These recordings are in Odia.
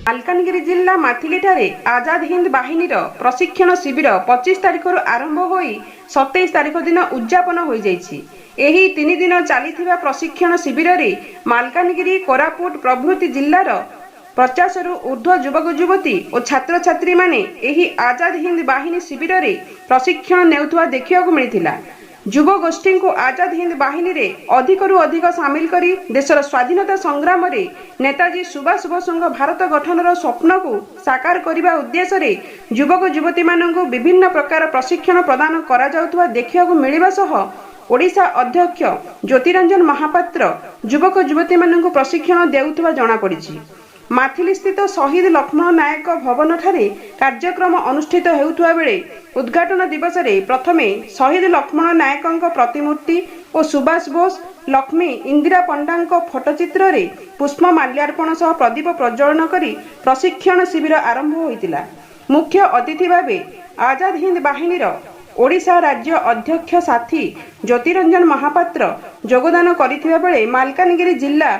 ମାଲକାନଗିରି ଜିଲ୍ଲା ମାଥିଲିଠାରେ ଆଜାଦ ହିନ୍ଦ ବାହିନୀର ପ୍ରଶିକ୍ଷଣ ଶିବିର 25 ତାରିଖରୁ ଆରମ୍ଭ ହୋଇ 27 ତାରିଖ ଦିନ ଉଦ୍ଯାପନ ହୋଇଯାଇଛି। ଏହି 3 ଦିନ ଚାଲିଥିବା ପ୍ରଶିକ୍ଷଣ ଶିବିରରେ ମାଲକାନଗିରି, କୋରାପୁଟ ପ୍ରଭୃତି ଜିଲ୍ଲାର 50ରୁ ଉର୍ଦ୍ଧ୍ୱ ଯୁବକ ଯୁବତୀ ଓ ଛାତ୍ରଛାତ୍ରୀମାନେ ଏହି ଆଜାଦ ହିନ୍ଦ ବାହିନୀ ଶିବିରରେ ପ୍ରଶିକ୍ଷଣ ନେଉଥିବା ଦେଖିବାକୁ ମିଳିଥିଲା। ଯୁବଗୋଷ୍ଠୀଙ୍କୁ ଆଜାଦ ହିନ୍ଦ ବାହିନୀରେ ଅଧିକରୁ ଅଧିକ ସାମିଲ କରି ଦେଶର ସ୍ୱାଧୀନତା ସଂଗ୍ରାମରେ ନେତାଜୀ ସୁଭାଷ ବୋଷଙ୍କ ଭାରତ ଗଠନର ସ୍ୱପ୍ନକୁ ସାକାର କରିବା ଉଦ୍ଦେଶ୍ୟରେ ଯୁବକ ଯୁବତୀମାନଙ୍କୁ ବିଭିନ୍ନ ପ୍ରକାର ପ୍ରଶିକ୍ଷଣ ପ୍ରଦାନ କରାଯାଉଥିବା ଦେଖିବାକୁ ମିଳିବା ସହ ଓଡ଼ିଶା ଅଧ୍ୟକ୍ଷ ଜ୍ୟୋତିରଞ୍ଜନ ମହାପାତ୍ର ଯୁବକ ଯୁବତୀମାନଙ୍କୁ ପ୍ରଶିକ୍ଷଣ ଦେଉଥିବା ଜଣାପଡ଼ିଛି। ମାଥିଲିସ୍ଥିତ ଶହୀଦ ଲକ୍ଷ୍ମଣ ନାୟକ ଭବନଠାରେ କାର୍ଯ୍ୟକ୍ରମ ଅନୁଷ୍ଠିତ ହେଉଥିବା ବେଳେ ଉଦ୍ଘାଟନ ଦିବସରେ ପ୍ରଥମେ ଶହୀଦ ଲକ୍ଷ୍ମଣ ନାୟକଙ୍କ ପ୍ରତିମୂର୍ତ୍ତି ଓ ସୁଭାଷ ବୋଷ, ଲକ୍ଷ୍ମୀ ଇନ୍ଦିରା ପଣ୍ଡାଙ୍କ ଫଟୋଚିତ୍ରରେ ପୁଷ୍ପ ମାଲ୍ୟାର୍ପଣ ସହ ପ୍ରଦୀପ ପ୍ରଜ୍ୱଳନ କରି ପ୍ରଶିକ୍ଷଣ ଶିବିର ଆରମ୍ଭ ହୋଇଥିଲା। ମୁଖ୍ୟ ଅତିଥି ଭାବେ ଆଜାଦ ହିନ୍ଦ ବାହିନୀର ଓଡ଼ିଶା ରାଜ୍ୟ ଅଧ୍ୟକ୍ଷ ସାଥୀ ଜ୍ୟୋତିରଞ୍ଜନ ମହାପାତ୍ର ଯୋଗଦାନ କରିଥିବା ବେଳେ ମାଲକାନଗିରି ଜିଲ୍ଲା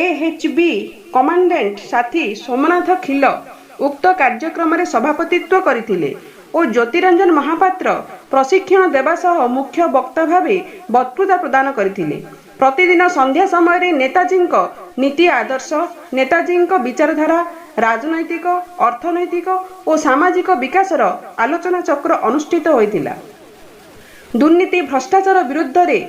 ଏଏଚବି କମାଣ୍ଡାଣ୍ଟ ସାଥୀ ସୋମନାଥ ଖିଲ ଉକ୍ତ କାର୍ଯ୍ୟକ୍ରମରେ ସଭାପତିତ୍ୱ କରିଥିଲେ ଓ ଜ୍ୟୋତିରଞ୍ଜନ ମହାପାତ୍ର ପ୍ରଶିକ୍ଷଣ ଦେବା ସହ ମୁଖ୍ୟ ବକ୍ତା ଭାବେ ବକ୍ତୃତା ପ୍ରଦାନ କରିଥିଲେ। ପ୍ରତିଦିନ ସନ୍ଧ୍ୟା ସମୟରେ ନେତାଜୀଙ୍କ ନୀତି ଆଦର୍ଶ, ନେତାଜୀଙ୍କ ବିଚାରଧାରା, ରାଜନୈତିକ, ଅର୍ଥନୈତିକ ଓ ସାମାଜିକ ବିକାଶର ଆଲୋଚନା ଚକ୍ର ଅନୁଷ୍ଠିତ ହୋଇଥିଲା। ଦୁର୍ନୀତି ଭ୍ରଷ୍ଟାଚାର ବିରୁଦ୍ଧରେ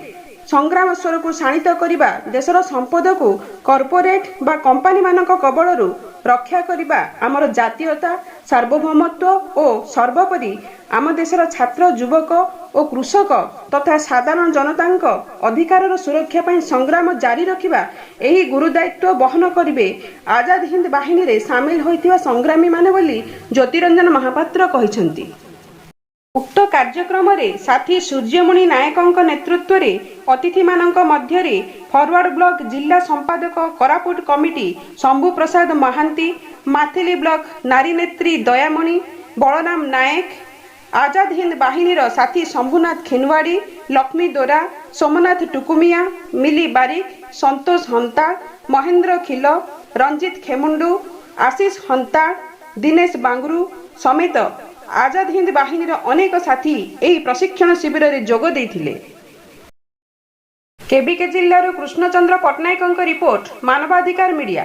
ସଂଗ୍ରାମ ସ୍ୱରକୁ ଶାଣିତ କରିବା, ଦେଶର ସମ୍ପଦକୁ କର୍ପୋରେଟ୍ ବା କମ୍ପାନୀମାନଙ୍କ କବଳରୁ ରକ୍ଷା କରିବା, ଆମର ଜାତୀୟତା, ସାର୍ବଭୌମତ୍ୱ ଓ ସର୍ବୋପରି ଆମ ଦେଶର ଛାତ୍ର, ଯୁବକ ଓ କୃଷକ ତଥା ସାଧାରଣ ଜନତାଙ୍କ ଅଧିକାରର ସୁରକ୍ଷା ପାଇଁ ସଂଗ୍ରାମ ଜାରି ରଖିବା, ଏହି ଗୁରୁଦାୟିତ୍ୱ ବହନ କରିବେ ଆଜାଦ ହିନ୍ଦ ବାହିନୀରେ ସାମିଲ ହୋଇଥିବା ସଂଗ୍ରାମୀମାନେ ବୋଲି ଜ୍ୟୋତିରଞ୍ଜନ ମହାପାତ୍ର କହିଛନ୍ତି। ଉକ୍ତ କାର୍ଯ୍ୟକ୍ରମରେ ସାଥୀ ସୂର୍ଯ୍ୟମଣି ନାୟକଙ୍କ ନେତୃତ୍ୱରେ ଅତିଥିମାନଙ୍କ ମଧ୍ୟରେ ଫରୱାର୍ଡ ବ୍ଲକ ଜିଲ୍ଲା ସମ୍ପାଦକ କୋରାପୁଟ କମିଟି ଶମ୍ଭୁ ପ୍ରସାଦ ମହାନ୍ତି, ମାଥିଲି ବ୍ଲକ ନାରୀ ନେତ୍ରୀ ଦୟାମଣି ବଳରାମ ନାୟକ, ଆଜାଦ ହିନ୍ଦ ବାହିନୀର ସାଥୀ ଶମ୍ଭୁନାଥ ଖିନୱାଡ଼ି, ଲକ୍ଷ୍ମୀ ଦୋରା, ସୋମନାଥ ଟୁକୁମିଆ, ମିଲି ବାରିକ, ସନ୍ତୋଷ ହନ୍ତା, ମହେନ୍ଦ୍ର ଖିଲ, ରଞ୍ଜିତ ଖେମୁଣ୍ଡୁ, ଆଶିଷ ହନ୍ତା, ଦିନେଶ ବାଙ୍ଗୁରୁ ସମେତ ଆଜାଦ ହିନ୍ଦ ବାହିନୀର ଅନେକ ସାଥୀ ଏହି ପ୍ରଶିକ୍ଷଣ ଶିବିରରେ ଯୋଗ ଦେଇଥିଲେ। କେବିକେ ଜିଲ୍ଲାରୁ କୃଷ୍ଣଚନ୍ଦ୍ର ପଟ୍ଟନାୟକଙ୍କ ରିପୋର୍ଟ, ମାନବାଧିକାର ମିଡିଆ।